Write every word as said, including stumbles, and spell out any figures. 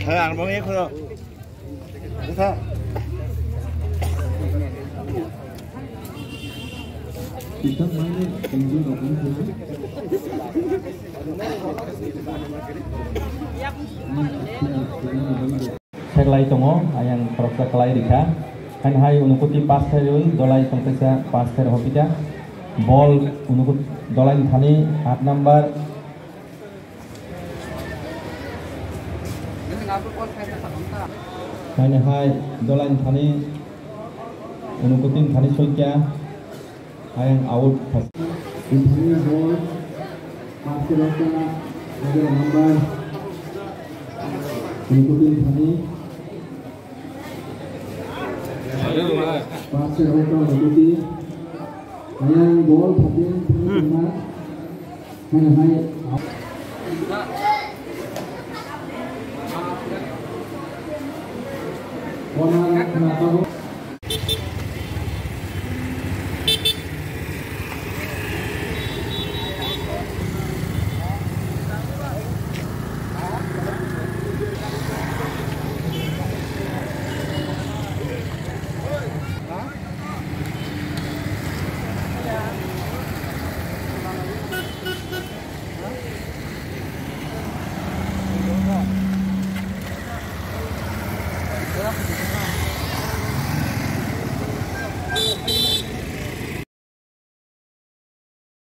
Hai, ang bang ekhono. Kita main ini, ini rokok. Seklai tongo, ayang khoroksa kwlai rikha. Haino hai unukuti pass khairwi, dolai tongthaisa pass khairwi hopita. Ball unukuti dolai ni thani aat number. Haino hai dolai ni thani unukuti ni thani soikya. Ayang out. Inthani ball. Pass khe rokha. Hajara number. Inthani. Pass khe rokha Inthani. Ayang ball phatin thani tongma. Haino hai. Corner khna tabuk.